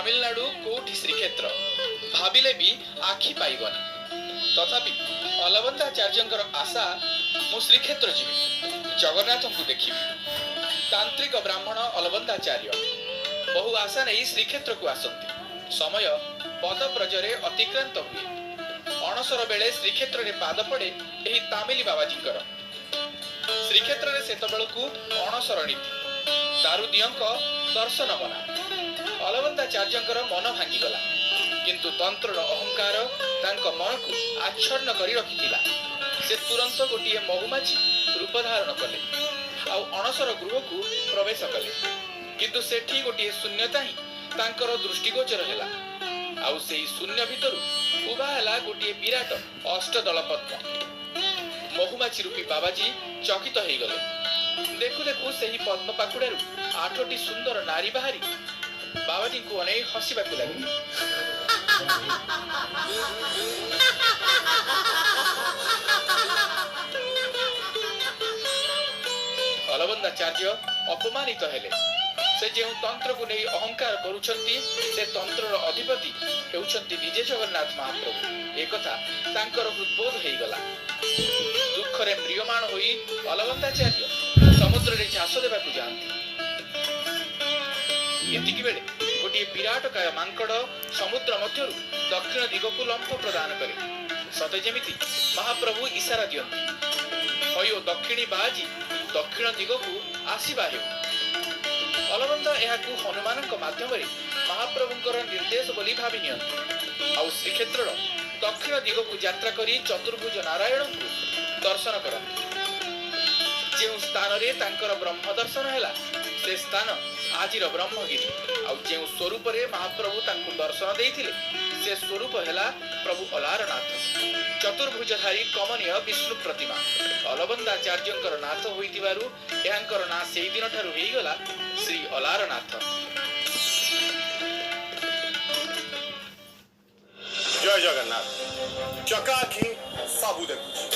ତାମିଲନାଡୁ କୋଉଠି ଶ୍ରୀକ୍ଷେତ୍ର, ଭାବିଲେ ବି ଆଖି ପାଇବନି। ତଥାପି ଅଲବନ୍ଦାଚାର୍ଯ୍ୟଙ୍କର ଆଶା, ମୁଁ ଶ୍ରୀକ୍ଷେତ୍ର ଯିବି, ଜଗନ୍ନାଥଙ୍କୁ ଦେଖିବି। ତାନ୍ତ୍ରିକ ବ୍ରାହ୍ମଣ ଅଲବନ୍ଦାଚାର୍ଯ୍ୟ ବହୁ ଆଶା ନେଇ ଶ୍ରୀକ୍ଷେତ୍ରକୁ ଆସନ୍ତି। ସମୟ ପଦବ୍ରଜରେ ଅତିକ୍ରାନ୍ତ ହୁଏ। ଅଣସର ବେଳେ ଶ୍ରୀକ୍ଷେତ୍ରରେ ପାଦ ପଡ଼େ ଏହି ତାମିଲି ବାବାଜୀଙ୍କର। ଶ୍ରୀକ୍ଷେତ୍ରରେ ସେତେବେଳକୁ ଅଣସର ନୀତି, ଦାରୁଦିଅଙ୍କ ଦର୍ଶନ ମନା। ଅଲବନ୍ଦାଚାର୍ଯ୍ୟଙ୍କର ମନ ଭାଙ୍ଗିଗଲା, କିନ୍ତୁ ତନ୍ତ୍ରର ଅହଙ୍କାର ତାଙ୍କ ମନକୁ ଆଚ୍ଛନ୍ନ କରି ରଖିଥିଲା। ସେ ତୁରନ୍ତ ଗୋଟିଏ ମହୁମାଛି ରୂପ ଧାରଣ କଲେ ଆଉ ଅଣସର ଗୃହକୁ ପ୍ରବେଶ କଲେ। କିନ୍ତୁ ସେଠି ଗୋଟିଏ ଶୂନ୍ୟତା ହିଁ ତାଙ୍କର ଦୃଷ୍ଟିଗୋଚର ହେଲା। ଆଉ ସେଇ ଶୂନ୍ୟ ଭିତରୁ ଉଭା ହେଲା ଗୋଟିଏ ବିରାଟ ଅଷ୍ଟଦଳ ପଦ୍ମ। ମହୁମାଛି ରୂପୀ ବାବାଜୀ ଚକିତ ହେଇଗଲେ। ଦେଖୁ ଦେଖୁ ସେହି ପଦ୍ମ ପାଖୁଡ଼ାରୁ 8ଟି ସୁନ୍ଦର ନାରୀ ବାହାରି ବାବାଜୀଙ୍କୁ ଅନେଇ ହସିବାକୁ ଲାଗିଲେ। ଅଲବନ୍ଦାଚାର୍ଯ୍ୟ ଅପମାନିତ ହେଲେ। ସେ ଯେଉଁ ତନ୍ତ୍ରକୁ ନେଇ ଅହଙ୍କାର କରୁଛନ୍ତି, ସେ ତନ୍ତ୍ରର ଅଧିପତି ହେଉଛନ୍ତି ନିଜେ ଜଗନ୍ନାଥ ମହାପ୍ରଭୁ। ଏକଥା ତାଙ୍କର ହୃଦବୋଧ ହେଇଗଲା। ଦୁଃଖରେ ମ୍ରିୟମାଣ ହୋଇ ଅଲବନ୍ଦାଚାର୍ଯ୍ୟ ସମୁଦ୍ରରେ ଝାସ ଦେବାକୁ ଯାଆନ୍ତି। ଏତିକି ବେଳେ ଗୋଟିଏ ବିରାଟକାୟ ମାଙ୍କଡ଼ ସମୁଦ୍ର ମଧ୍ୟରୁ ଦକ୍ଷିଣ ଦିଗକୁ ଲମ୍ଫ ପ୍ରଦାନ କରେ। ସତେ ଯେମିତି ମହାପ୍ରଭୁ ଇଶାରା ଦିଅନ୍ତି, ହୟୋ ଦକ୍ଷିଣୀ ବାଜି, ଦକ୍ଷିଣ ଦିଗକୁ ଆସିବା ହେଉ। ଅଲବନ୍ଦ ଏହାକୁ ହନୁମାନଙ୍କ ମାଧ୍ୟମରେ ମହାପ୍ରଭୁଙ୍କର ନିର୍ଦ୍ଦେଶ ବୋଲି ଭାବି ନିଅନ୍ତି ଆଉ ଶ୍ରୀକ୍ଷେତ୍ରର ଦକ୍ଷିଣ ଦିଗକୁ ଯାତ୍ରା କରି ଚତୁର୍ଭୁଜ ନାରାୟଣଙ୍କୁ ଦର୍ଶନ କରନ୍ତି। ଯେଉଁ ସ୍ଥାନରେ ତାଙ୍କର ବ୍ରହ୍ମ ଦର୍ଶନ ହେଲା, ସେ ସ୍ଥାନ ଆଜିର ବ୍ରହ୍ମଗିରି। ଆଉ ଯେଉଁ ସ୍ୱରୂପରେ ମହାପ୍ରଭୁ ତାଙ୍କୁ ଦର୍ଶନ ଦେଇଥିଲେ, ସେ ସ୍ୱରୂପ ହେଲା ପ୍ରଭୁ ଅଲାରନାଥ, ଚତୁର୍ଭୁଜଧାରୀ କମନୀୟ ବିଷ୍ଣୁ ପ୍ରତିମା। ଅଲବନ୍ଦାଚାର୍ଯ୍ୟଙ୍କର ନାଥ ହୋଇଥିବାରୁ ଏହାଙ୍କର ନାଁ ସେଇ ଦିନଠାରୁ ହେଇଗଲା ଶ୍ରୀ ଅଲାରନାଥ। ଜୟ ଜଗନ୍ନାଥ। ଚକାଆଖି ସବୁ ଦେଖୁଛି।